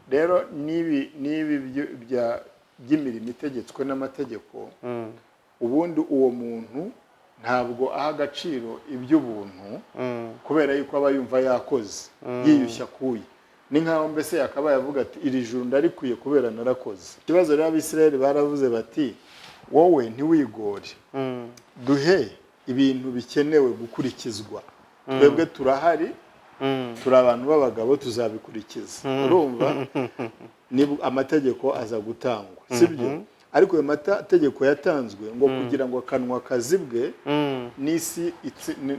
Rero n'ibi by'imirimo itegetswe n'amategeko, ubundi uwo muntu ntabwo aha agaciro iby'ubuntu, kubera yuko aba yumva yakoze, yiyushya akuye. Ni nkaho mbese yakabaye avuga ati: "Iri juru ndarikwiye kubera narakoze." Ikibazo rero, Abisirayeli baravuze bati: "Wowe ntiwigore, duhe ibintu bikenewe gukurikizwa, twebwe turahari, turi abantu b'abagabo, tuzabikurikiza." Urumva ni amategeko aza gutangwa, sibyo? Ariko ayo mategeko yatanzwe ngo kugira ngo akanwa kazibwe n'isi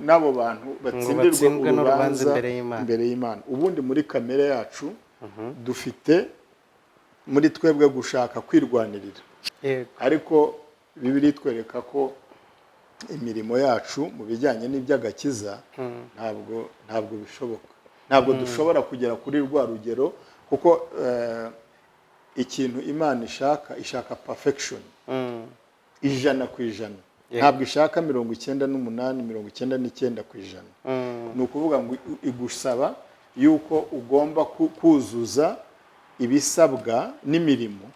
n'abo bantu batsindirwe batsindwe n'urubanza urubanza imbere y'Imana. Imbere y'Imana. Ubundi muri kamere yacu dufite muri twebwe gushaka kwirwanirira, ariko Bibiliya itwereka ko imirimo yacu mu bijyanye n'iby'agakiza ntabwo bishoboka, ntabwo dushobora kugera kuri rwa rugero, kuko ikintu Imana ishaka, ishaka perfection, 100%. Ntabwo ishaka 98, 99%. Ni ukuvuga ngo igusaba yuko ugomba kuzuza ibisabwa n'imirimo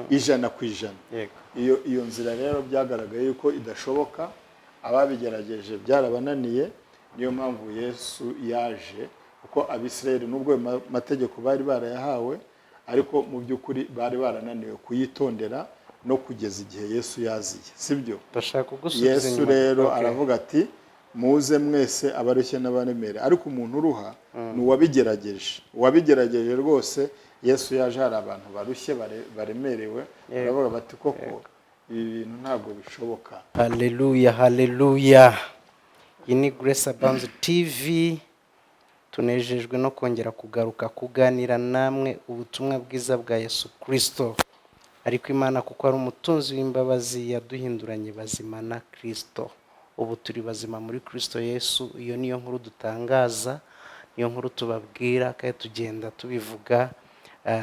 100%. Iyo nzira rero byagaragaye yuko idashoboka, ababigerageje byarabananiye. Niyo mpamvu Yesu yaje, kuko Abisirayeli nubwo ayo mategeko bari barayahawe, ariko mu by'ukuri bari barananiwe kuyitondera no kugeza igihe Yesu yaziye, sibyo? Ndashaka kugusubiza Yesu inyuma. rero aravuga ati: "Muze mwese abarushye n'abaremere." Ariko umuntu uruha ni uwabigerageje, uwabigerageje rwose. Yesu yaje hari abantu barushye, baremerewe, baravuga bati: "Koko ibi bintu ntabwo bishoboka." Haleluya, haleluya! Iyi ni Grace Abounds TV. Tunejejwe no kongera kugaruka kuganira namwe ubutumwa bwiza bwa Yesu Kirisito. Ariko Imana, kuko ari umutunzi w'imbabazi, yaduhinduranye bazima na Kirisito. Ubu turi bazima muri Kirisito Yesu. Iyo niyo nkuru dutangaza, niyo nkuru tubabwira, kandi tugenda tubivuga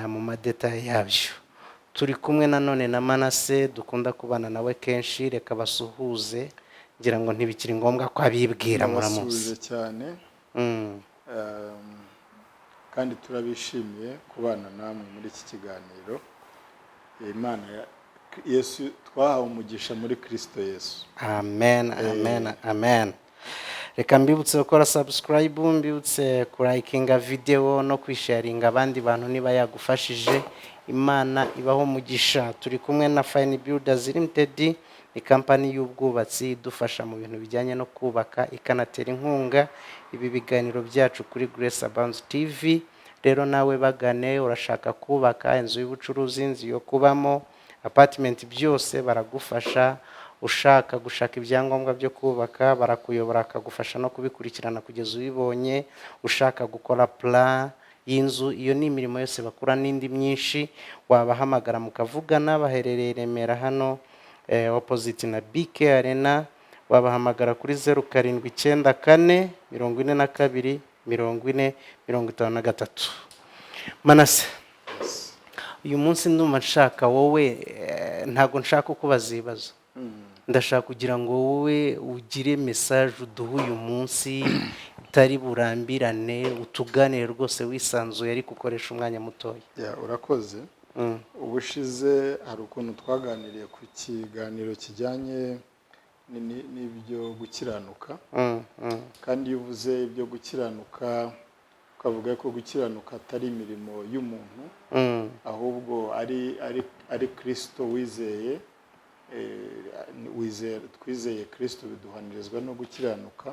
mu ma détails yabyo. Turi kumwe nanone na Manase, dukunda kubana nawe kenshi. Reka basuhuze, ngira ngo ntibikiri ngombwa ko abibwira, muramuzi. Ndabasuhuje cyane. Kandi turabishimiye kubana namwe muri iki kiganiro. Imana ya Yesu, twahawe umugisha muri Kirisito Yesu. Amen, amen, amen. Reka mbibutse gukora subscribe, mbibutse kurayikinga video no kwisharinga abandi bantu niba yagufashije. Imana ibaho umugisha. Turi kumwe na Fine Builders Limited, ni kampani y'ubwubatsi idufasha mu bintu bijyanye no kubaka, ikanatera inkunga ibi biganiro byacu kuri Grace Abounds TV. Rero nawe bagane, urashaka kubaka inzu y'ubucuruzi, inzu yo kubamo, apartment, byose baragufasha. Ushaka gushaka ibyangombwa byo kubaka, barakuyobora, akagufasha no kubikurikirana kugeza ubibonye. Ushaka gukora plan y'inzu, iyo ni imirimo yose bakora n'indi myinshi, wabahamagara mukavugana. Baherereye i Remera hano opposite na BK Arena. Wabahamagara kuri 0794 42 40 53. Manase, uyu munsi ndumva nshaka wowe, ntabwo nshaka kukubaza ibibazo, ndashaka kugira ngo wowe ugire message uduhe uyu munsi itari burambirane, utuganire rwose wisanzuye, ariko ukoresha umwanya mutoya. Yeah, urakoze. Ubushize hari ukuntu twaganiriye ku kiganiro kijyanye n'ibyo gukiranuka. Kandi iyo uvuze ibyo gukiranuka, ukavuga ko gukiranuka atari imirimo y'umuntu, ahubwo ari Kirisito wizeye, twizeye Kirisito biduhanirizwa no gukiranuka.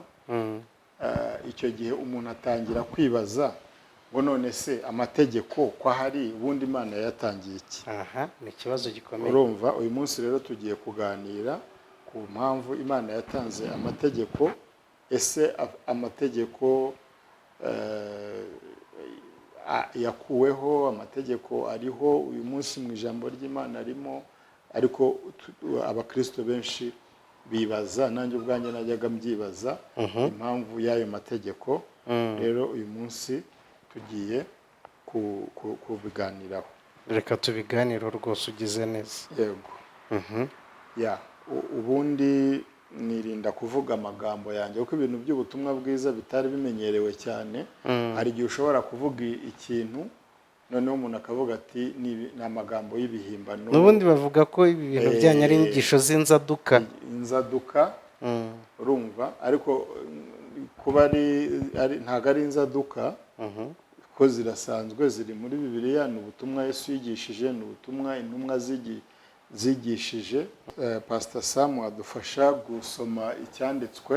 Icyo gihe umuntu atangira kwibaza ngo: "None se amategeko ko ahari, ubundi Imana yayatangiye iki?" Aha ni ikibazo gikomeye. Urumva, uyu munsi rero tugiye kuganira ku mpamvu Imana yatanze amategeko. Ese amategeko yakuweho? Amategeko ariho uyu munsi, mu ijambo ry'Imana arimo, ariko abakristo benshi bibaza, nanjye ubwanjye najyaga mbyibaza, impamvu y'ayo mategeko. Rero uyu munsi tugiye kubiganiraho. Reka tubiganire rwose, ugize neza. Yego. Ya, ubundi nirinda kuvuga amagambo yanjye, kuko ibintu by'ubutumwa bwiza bitari bimenyerewe cyane. Hari igihe ushobora kuvuga ikintu. Noneho umuntu akavuga ati: "Ni amagambo y'ibihimbano." N'ubundi bavuga ko ibi bintu byanyu ari inyigisho z'inzaduka. Inzaduka. Urumva, ariko kuba ari ntabwo ari inzaduka, ko zirasanzwe, ziri muri Bibiliya. Ni ubutumwa Yesu yigishije, ni ubutumwa intumwa zigishije. Pastor Sam adufasha gusoma icyanditswe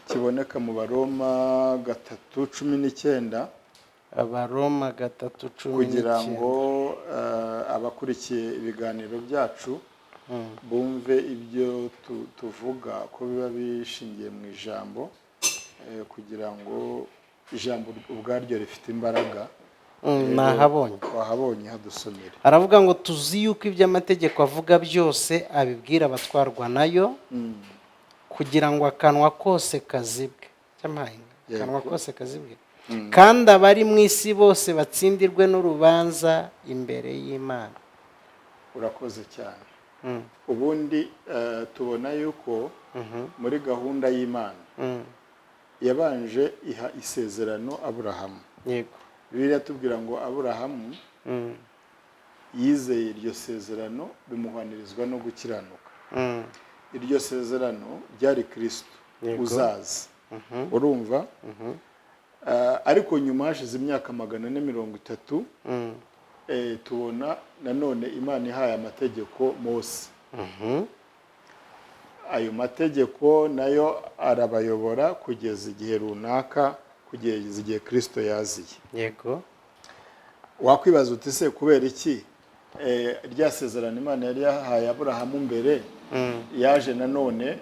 kiboneka mu Baroma 3:19. Abaroma 3:19. Kugira ngo abakurikiye ibiganiro byacu bumve ibyo tuvuga ko biba bishingiye mu ijambo, kugira ngo ijambo ubwaryo rifite imbaraga. Nahabonye. Wahabonye? Hadusomere. Aravuga ngo: "Tuzi yuko ibyo amategeko avuga byose abibwira abatwarwa nayo, kugira ngo akanwa kose kazibwe." Cyamaye, akanwa kose kazibwe, kandi abari mu isi bose batsindirwe n'urubanza imbere y'Imana. Urakoze cyane. Ubundi tubona yuko muri gahunda y'Imana yabanje iha isezerano Aburahamu. Bibiliya tubwira ngo Aburahamu yizeye iryo sezerano, bimuhwanirizwa no gukiranuka. Iryo sezerano ryari Kirisito uzaza, urumva? Ariko nyuma hashize imyaka 430, tubona nanone Imana ihaye amategeko Mose. Ayo mategeko nayo arabayobora kugeza igihe runaka, kugeza igihe Kirisito yaziye. Wakwibaza uti: "Se kubera iki rya sezerano Imana yari yahaye Aburahamu mbere yaje nanone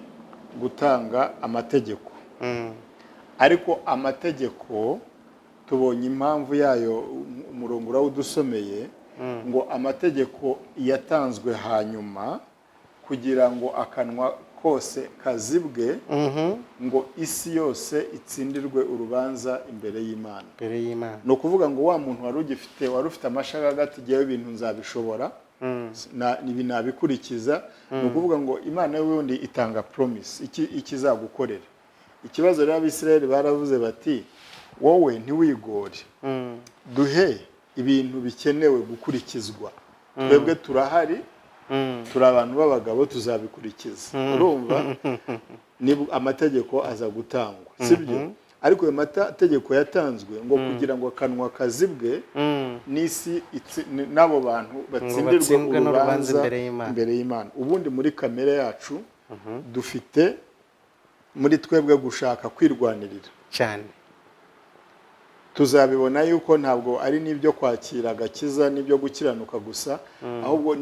gutanga amategeko?" Ariko amategeko tubonye impamvu yayo, umurongo urawudusomeye ngo amategeko yatanzwe hanyuma kugira ngo akanwa kose kazibwe, ngo isi yose itsindirwe urubanza imbere y'Imana. Imbere y'Imana. Ni ukuvuga ngo wa muntu wari ugifite, wari ufite amashagaga, igihe ibintu nzabishobora, ibi nabikurikiza, ni ukuvuga ngo Imana y'ubundi itanga promise iki ikizagukorera. Ikibazo rero, Abisirayeli baravuze bati: "Wowe ntiwigore, duhe ibintu bikenewe gukurikizwa, twebwe turahari, turi abantu b'abagabo, tuzabikurikiza." Urumva, ni amategeko aza gutangwa, sibyo? Ariko ayo mategeko yatanzwe ngo kugira ngo akanwa kazibwe n'isi n'abo bantu batsindirwe batsindwe n'urubanza urubanza imbere y'Imana. Imbere y'Imana. Ubundi muri kamere yacu dufite muri twebwe gushaka kwirwanirira. Cyane. Tuzabibona yuko ntabwo ari n'ibyo kwakira agakiza n'ibyo gukiranuka gusa, ahubwo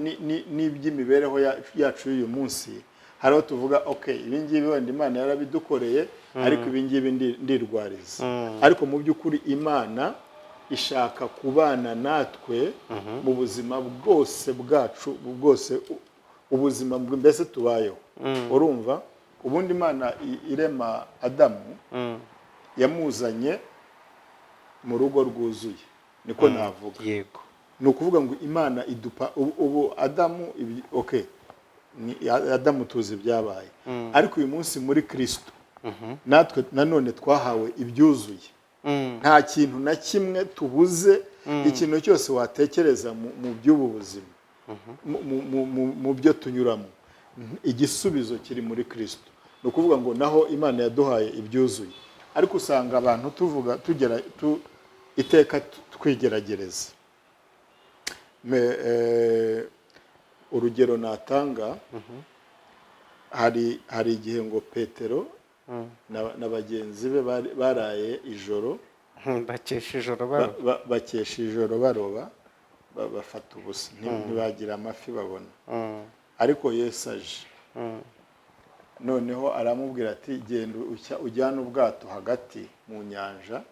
n'iby'imibereho yacu y'uyu munsi. Hari aho tuvuga: "Ok, ibi ngibi wenda Imana yarabidukoreye, ariko ibi ngibi ndirwariza." Ariko mu by'ukuri Imana ishaka kubana natwe mu buzima bwose bwacu bwose, ubuzima mbese tubayeho. Urumva, ubundi Imana irema Adamu, yamuzanye mu rugo rwuzuye, niko navuga. Ni ukuvuga ngo Imana idupa ubu Adamu okay, ni Adamu tuzi ibyabaye, ariko uyu munsi muri Kirisito natwe nanone twahawe ibyuzuye. Nta kintu na kimwe tubuze. Ikintu cyose watekereza mu by'ubu buzima, mu byo tunyuramo, igisubizo kiri muri Kirisito. Ni ukuvuga ngo naho Imana yaduhaye ibyuzuye, ariko usanga abantu tuvuga tugera iteka twigeragereza. Urugero natanga, hari igihe ngo Petero na bagenzi be baraye ijoro Bakesha ijoro baroba. Bakesha ijoro baroba, bafata ubusa, ntibagira amafi babona. Ariko Yesu aje, noneho aramubwira ati: "Genda ujyane ubwato hagati mu nyanja,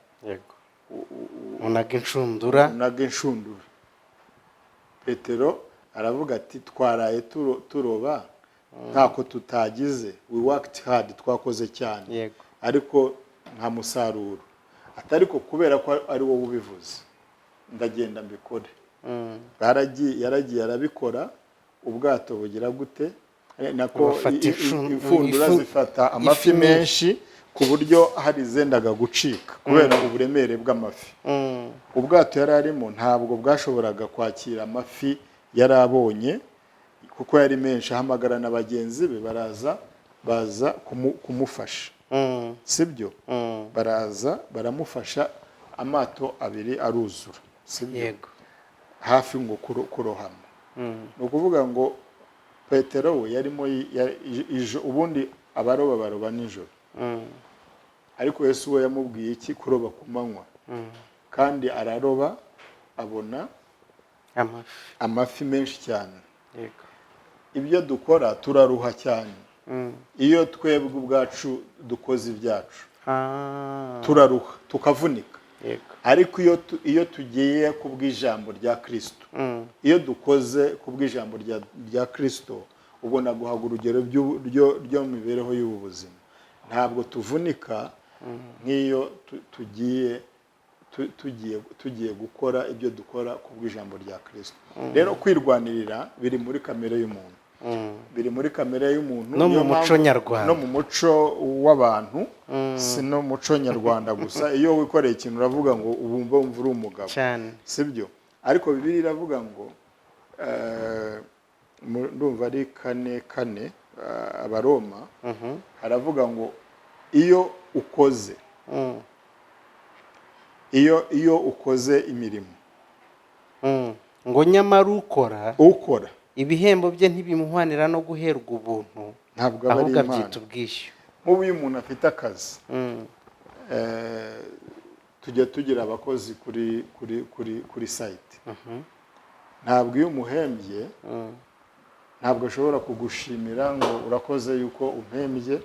Unaga inshundura." Unaga inshundura. Petero aravuga ati: "Twaraye turoba, ntako tutagize, we worked hard, twakoze cyane, ariko nta musaruro." Atari ko kubera ko ari wowe ubivuze, ndagenda mbikore. Baragiye, yaragiye arabikora, ubwato bugira gute? Nako Bafata imfundura zifata amafi ifi menshi ku buryo hari izendaga gucika kubera uburemere bw'amafi. Ubwato yari arimo ntabwo bwashoboraga kwakira amafi yari abonye kuko yari menshi. Ahamagara na bagenzi be, baraza, baza kumufasha. Sibyo? Baraza baramufasha, amato abiri aruzura, sibyo? Yego. Hafi ngo kurohama. Ni ukuvuga ngo Petero we yarimo ubundi abaroba baroba nijoro. Ariko Yesu we yamubwiye iki? Kuroba ku manywa. Kandi araroba, abona amafi. Amafi menshi cyane. Ibyo dukora turaruha cyane. Iyo twebwe ubwacu dukoze ibyacu, turaruha, tukavunika. Ariko iyo tugiye ku bw'ijambo rya Kristo, iyo dukoze ku bw'ijambo rya Kristo, ubona guhaga urugero ryo mu mibereho y'ubu buzima, ntabwo tuvunika nk'iyo tugiye gukora ibyo dukora ku bw'ijambo rya Kristo. Rero kwirwanirira biri muri kamere y'umuntu, biri muri kamere y'umuntu. No mu Niyo muco nyarwanda. No mu muco w'abantu, si no mu muco nyarwanda gusa. Iyo wikoreye ikintu uravuga ngo ubumva wumva uri umugabo. Cyane. Sibyo? Ariko Bibiliya iravuga ngo ndumva ari 4:4, Abaroma, haravuga ngo iyo ukoze iyo ukoze imirimo, Ngo nyamara ukora ukora ibihembo bye ntibimuhwanira no guherwa ubuntu, ntabwo aba ari ahubwo impano. abyita ubwishyu. Nk'ubu iyo umuntu afite akazi, tujya tugira abakozi kuri site, ntabwo iyo umuhembye, ntabwo ashobora kugushimira ngo urakoze yuko umpembye,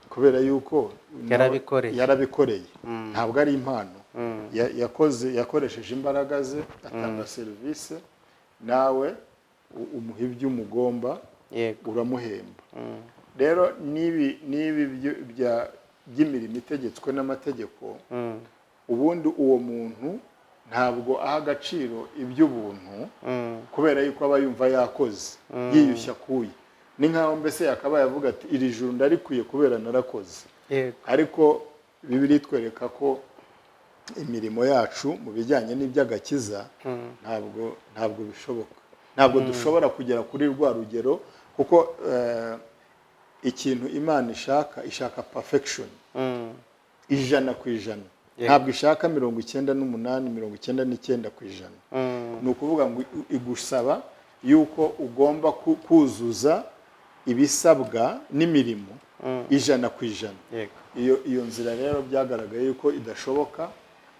kubera yuko Yarabikoreye. Yarabikoreye, ntabwo ari impano. Yakoze, yakoresheje imbaraga ze, atanga serivisi, nawe umuha ibyo umugomba, uramuhemba. Rero n'ibi by'imirimo itegetswe n'amategeko, ubundi uwo muntu ntabwo aha agaciro iby'ubuntu, kubera yuko aba yumva yakoze, yiyushya akuye. Ni nkaho mbese yakabaye avuga ati iri juru ndarikwiye kubera narakoze. Ariko Bibiliya itwereka ko imirimo yacu mu bijyanye n'iby'agakiza ntabwo bishoboka, ntabwo dushobora kugera kuri rwa rugero, kuko ikintu Imana ishaka, ishaka perfection, 100%. Ntabwo ishaka 98, 99%. Ni ukuvuga ngo igusaba yuko ugomba kuzuza ibisabwa n'imirimo 100%. Iyo nzira rero byagaragaye yuko idashoboka,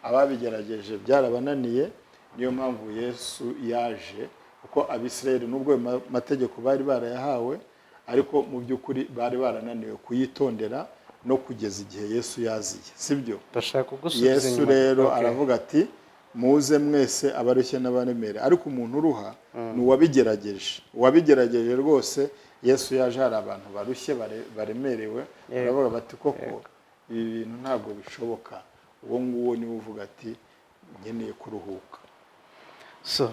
ababigerageje byarabananiye. Niyo mpamvu Yesu yaje, kuko Abisirayeli nubwo ayo mategeko bari barayahawe, ariko mu by'ukuri bari barananiwe kuyitondera no kugeza igihe Yesu yaziye, sibyo? Ndashaka kugusubiza Yesu inyuma. rero aravuga ati muze mwese abarushye n'abaremere. Ariko umuntu uruha ni uwabigerageje, uwabigerageje rwose. Yesu yaje hari abantu barushye, baremerewe, baravuga bati koko ibi bintu ntabwo bishoboka. Uwo nguwo niwe uvuga ati nkeneye kuruhuka. So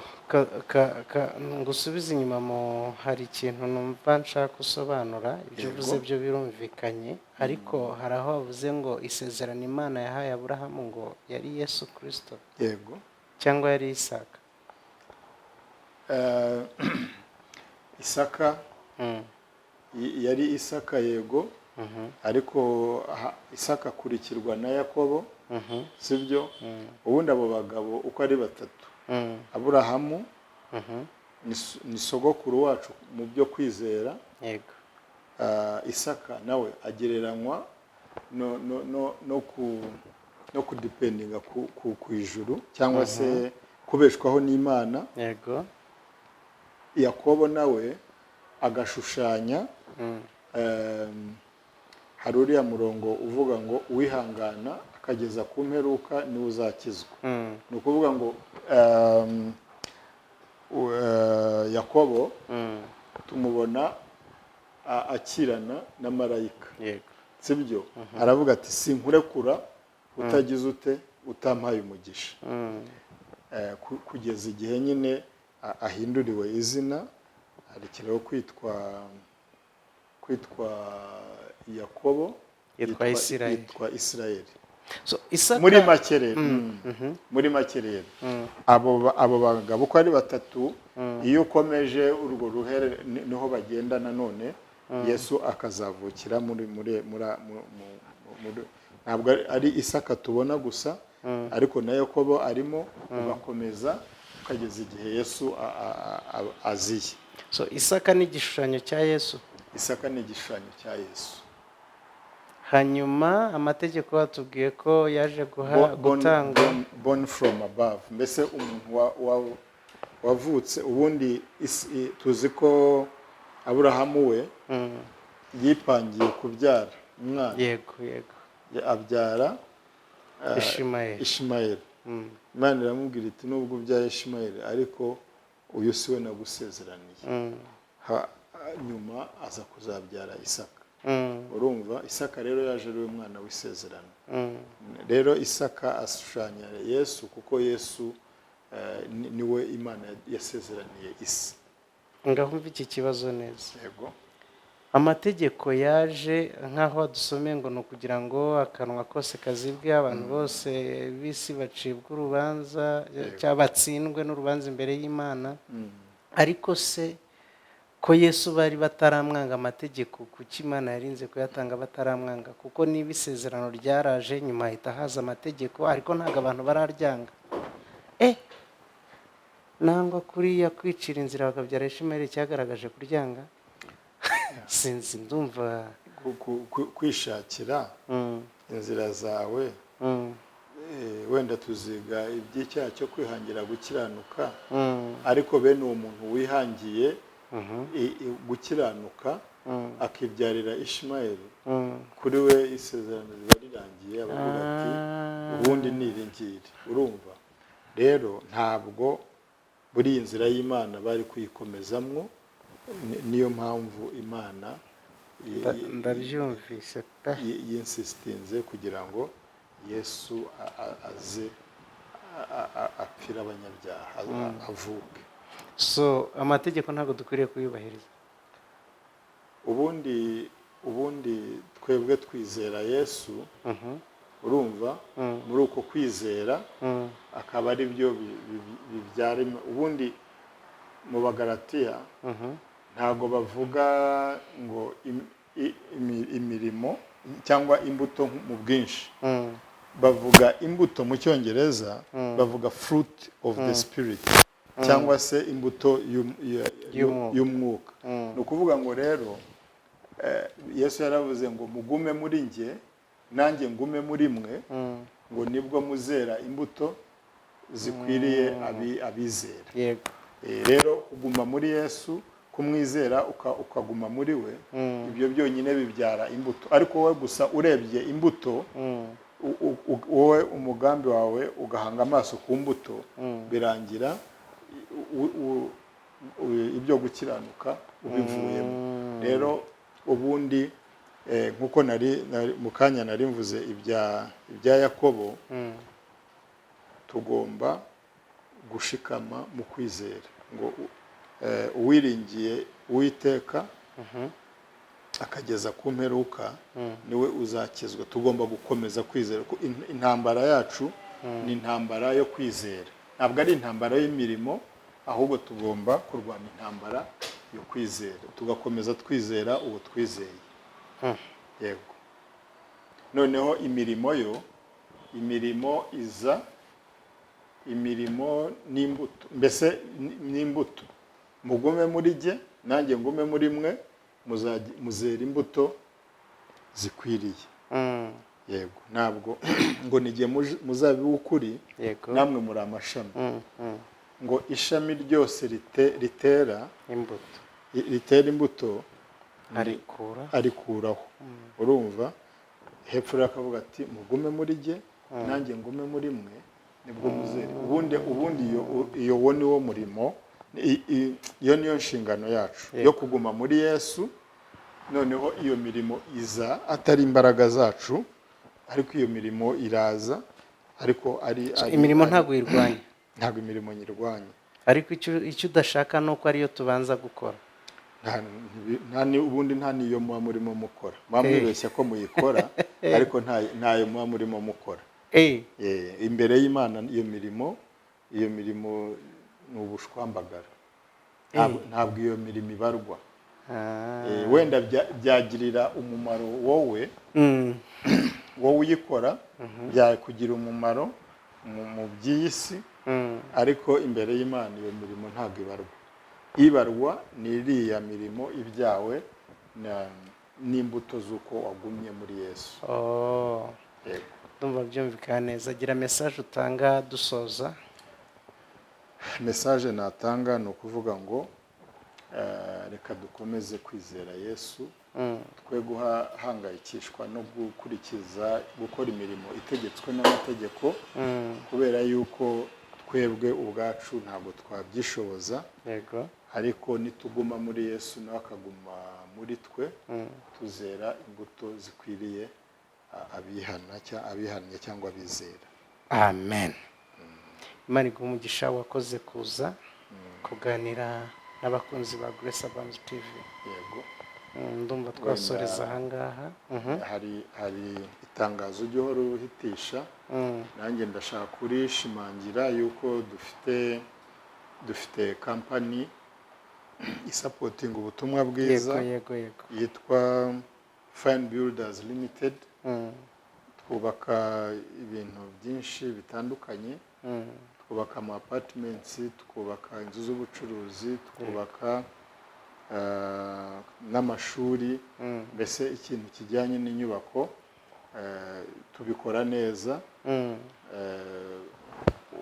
ngusubize inyuma mu hari ikintu numva nshaka gusobanura. Ibyo uvuze byo birumvikanye, ariko hari aho bavuze ngo isezerano Imana yahaye Aburahamu ngo yari Yesu Kirisito Yego. cyangwa yari Isaka? Isaka. Yari Isaka, yego. Ariko Isaka akurikirwa na Yakobo, sibyo? Ubundi abo bagabo uko ari batatu, Aburahamu ni sogokuru wacu mu byo kwizera. Isaka nawe agereranywa no kudependinga ku ijuru cyangwa se kubeshwaho n'Imana. Yakobo nawe agashushanya, hari uriya murongo uvuga ngo uwihangana akageza ku mperuka niwe uzakizwa. Ni ukuvuga ngo Yakobo tumubona akirana na marayika, sibyo? Aravuga ati sinkurekura utagize ute, utampaye umugisha. Kugeza igihe nyine ahinduriwe izina, harekeraho kwitwa kwitwa Yakobo, Yitwa Isirayeli. Yitwa Isirayeli. So Isaka Muri make rero abo bagabo uko ari batatu, iyo ukomeje urwo ruhere, niho bagenda nanone Yesu akazavukira muri ntabwo ari Isaka tubona gusa, ariko na Yakobo arimo, ugakomeza ukageza igihe Yesu aziye. So Isaka ni igishushanyo cya Yesu? Isaka ni igishushanyo cya Yesu. Hanyuma amategeko batubwiye ko yaje guha gutangwa Born from above, mbese umuntu wavutse ubundi tuzi ko Aburahamu we yipangiye kubyara umwana, yego yego abyara Ishimayeli. Ishimayeli. Imana iramubwira iti: "Nubwo ubyaye Ishimayeli, ariko uyu si we nagusezeraniye." Nyuma aza kuzabyara Isaka. Urumva, Isaka rero yaje ari we mwana w'isezerano. Rero Isaka ashushanya Yesu, kuko Yesu niwe Imana yasezeraniye isi. Ngaho umva iki kibazo neza. Yego. Amategeko yaje, nk'aho badusomeye ngo ni ukugira ngo akanwa kose kazibwe, abantu bose b'isi bacibwe urubanza cyangwa batsindwe n'urubanza imbere y'Imana. Ariko se ko Yesu bari bataramwanga amategeko, kuki Imana yarinze kuyatanga bataramwanga? Kuko niba isezerano ryaraje nyuma, hahita haza amategeko, ariko ntabwo abantu bararyanga, nangwa kuriya kwicira inzira bakabyara Ishimayeli cyagaragaje kuryanga? Sinzi, ndumva Kwishakira inzira zawe, wenda tuziga iby'icyaha cyo kwihangira gukiranuka, ariko bene uwo muntu wihangiye gukiranuka akibyarira Ishimayeli, kuri we isezerano riba rirangiye, abavuga ati: "Ubundi ni iri ngiri." Urumva rero, ntabwo buri iyi nzira y'Imana bari kuyikomezamwo. Niyo mpamvu Imana Ndabyumvise pe. Yinsisitinze kugira ngo Yesu aze apfire abanyabyaha, avuke. So amategeko ntabwo dukwiriye kuyubahiriza? Ubundi twebwe twizera Yesu. Urumva, muri uko kwizera akaba ari byo bibyara ubundi mu Bagaratiya ntabwo bavuga ngo imirimo cyangwa imbuto mu bwinshi. Bavuga imbuto, mu Cyongereza bavuga "fruit of the Spirit" cyangwa se imbuto Y'umwuka. y'umwuka. Ni ukuvuga ngo rero Yesu yaravuze ngo: "Mugume muri njye, nanjye ngume muri mwe," ngo nibwo muzera imbuto zikwiriye abizera. Rero kuguma muri Yesu, kumwizera, ukaguma muri we, ibyo byonyine bibyara imbuto. Ariko wowe gusa urebye imbuto, wowe umugambi wawe ugahanga amaso ku mbuto, birangira ibyo gukiranuka ubivuyemo. Rero ubundi nk'uko nari mu kanya nari mvuze ibya Yakobo, tugomba gushikama mu kwizera, ngo uwiringiye Uwiteka akageza ku mperuka niwe uzakizwa. Tugomba gukomeza kwizera ko intambara yacu ni intambara yo kwizera, ntabwo ari intambara y'imirimo, ahubwo tugomba kurwana intambara yo kwizera, tugakomeza twizera uwo twizeye. Yego, noneho imirimo yo, imirimo iza, imirimo n'imbuto, mbese n'imbuto. Mugume muri jye, nanjye ngume muri mwe, muzera imbuto zikwiriye. Yego, ntabwo ngo ni igihe muzabiba ukuri, namwe muri amashami, ngo ishami ryose ritera imbuto, ritera imbuto arikura arikuraho. Urumva, hepfo rero akavuga ati: "Mugume muri jye, nanjye ngume muri mwe, nibwo muzere." Ubundi iyo wo ni wo murimo, iyo niyo nshingano yacu yo kuguma muri Yesu. Noneho iyo mirimo iza atari imbaraga zacu, ariko iyo mirimo iraza, ariko ari Imirimo ntabwo uyirwanya? Ntabwo imirimo nyirwanya. Ariko icyo udashaka ni uko ariyo tubanza gukora. Ubundi nta n'iyo muba murimo mukora, muba mwibeshya ko muyikora, ariko ntayo muba murimo mukora. Imbere y'Imana iyo mirimo ni ubushwambagara. Ntabwo iyo mirimo ibarwa. Wenda byagirira umumaro wowe, wowe uyikora byakugira umumaro mu by'iyi si, ariko imbere y'Imana iyo mirimo ntabwo ibarwa. Ibarwa ni iriya mirimo ibyawe n'imbuto z'uko wagumye muri Yesu. Oh. Yego. Ndumva byumvikana neza. Gira message utanga dusoza. Message natanga ni ukuvuga ngo reka dukomeze kwizera Yesu, twe guhangayikishwa no gukurikiza gukora imirimo itegetswe n'amategeko, kubera yuko twebwe ubwacu ntabwo twabyishoboza, ariko nituguma muri Yesu, nawe akaguma muri twe, tuzera imbuto zikwiriye abihana cyangwa abihannye cyangwa abizera. Amen. Imana iguhe umugisha. Wakoze kuza kuganira n'abakunzi ba Grace Abounds TV. Yego. Ndumva twasoreza ahangaha. Hari itangazo ujya uhora uhitisha, nanjye ndashaka kurishimangira yuko dufite company isupportinga ubutumwa bwiza yego yego yego yitwa Fine Builders Limited. Twubaka ibintu byinshi bitandukanye. Twubaka ama apartments, twubaka inzu z'ubucuruzi, twubaka n'amashuri, mbese ikintu kijyanye n'inyubako tubikora neza.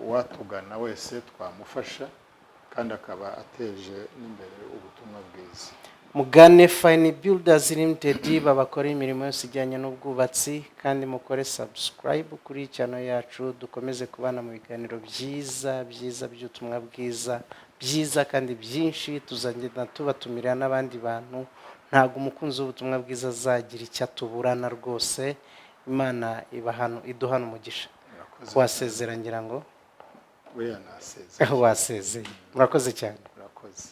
Uwatugana wese twamufasha kandi akaba ateje n'imbere ubutumwa bwiza. Mugane Fine Builders Limited, babakora imirimo yose ijyanye n'ubwubatsi, kandi mukore subscribe kuri channel yacu, dukomeze kubana mu biganiro byiza byiza by'ubutumwa bwiza, byiza kandi byinshi. Tuzagenda tubatumira n'abandi bantu. Ntabwo umukunzi w'ubutumwa bwiza azagira icyo atuburana rwose. Imana ibahano, iduhana umugisha. Murakoze. Wasezera ngira ngo. Buriya nasezeye. Wasezeye. Murakoze cyane. Murakoze.